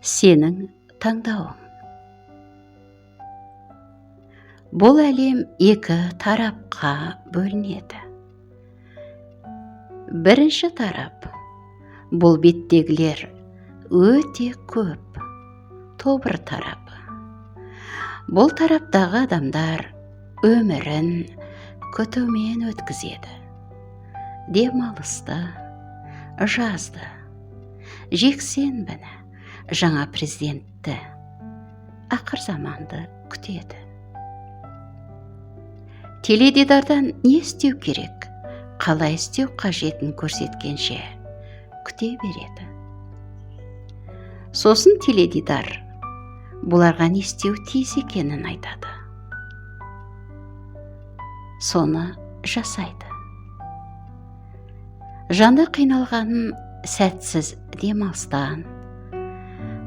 Сенің таңдауың. Бұл әлем екі тарапқа бөлінеді. Бірінші тарап, бұл беттегілер өте көп, тобыр тарапы. Бұл тараптағы адамдар өмірін күтумен өткізеді. Демалысты, жазды, жексенбіні, жаңа президентті, ақыр заманды күтеді. Теледидардан не істеу керек, қалай істеу қажетін көрсеткенше күте береді. Сосын теледидар бұларға не істеу тиіс екенін айтады. Соны жасайды. Жаны қиналғанын сәтсіз демалыстан,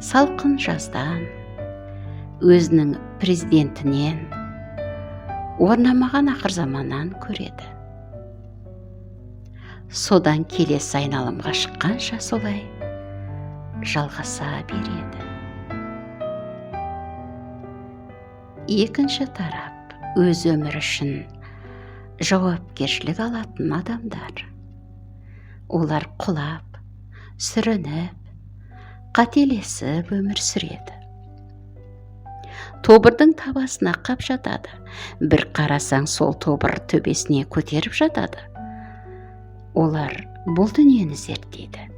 салқын жаздан, өзінің президентінен, орнамаған ақыр заманнан көреді. Содан келесі айналымға шыққанша солай жалғаса береді. Екінші тарап өз өмірі үшін жауапкершілік алатын адамдар. Олар құлап, сүрініп, қателесіп өмір сүреді. Тобырдың табасына қап жатады. Бір қарасаң, сол тобыр төбесіне көтеріп жатады. Олар бұл дүниені зерттейді.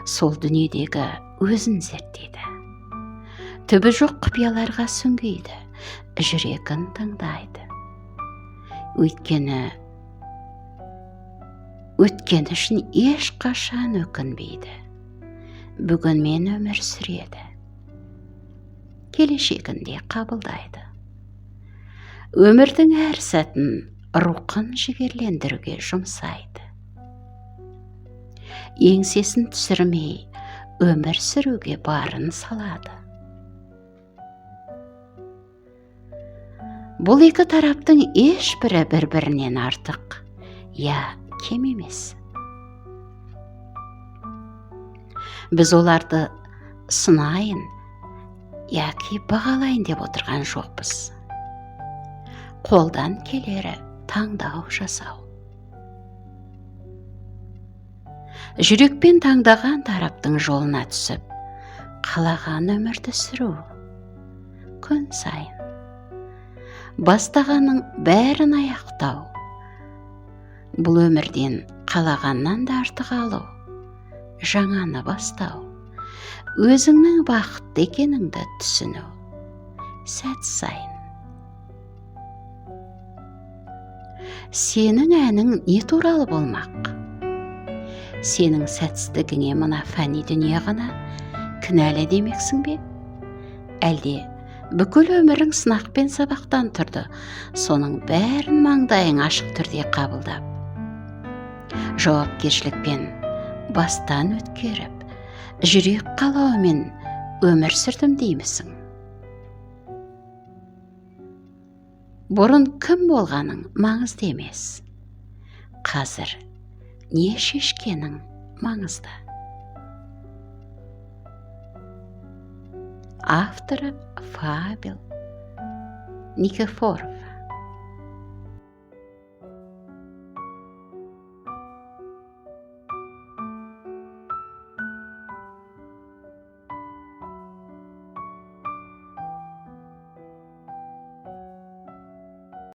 Сол дүниедегі өзін зерттейді. Түбі жоқ құпияларға сүңгиді, жүрегін тыңдайды. Өйткені өткені үшін ешқашан өкінбейді. Бүгінмен өмір сүреді. Келешегінде қабылдайды. Өмірдің әр сәтін рухын жігерлендіруге жұмсайды. Еңсесін түсірмей өмір сүруге барын салады. Бұл екі тараптың ешбірі бір-бірінен артық, я кем емес. Біз оларды сынайын, яки бағалайын деп отырған жоқпыз. Қолдан келері таңдау жасау. Жүрекпен таңдаған тараптың жолына түсіп, қалаған өмірді сүру. Күн сайын. Бастағанның бәрін аяқтау. Бұл өмірден қалағаннан да артық алу. Жаңаны бастау. Өзіңнің бақытты екеніңді түсіну. Сәт сайын. Сенің әнің не туралы болмақ? Сенің сәтсіздігіңе мына фәни дүние ғана кінәлі демексің бе? Әлде бүкіл өмірің сынақ пен сабақтан тұрды, соның бәрін маңдайың ашық түрде қабылдап, жауапкершілікпен бастан өткеріп, жүрек қалауымен өмір сүрдім деймісің? Бұрын кім болғаның маңызды емес. Қазір не шешкенің маңызды. Авторы Фабел Никифоров.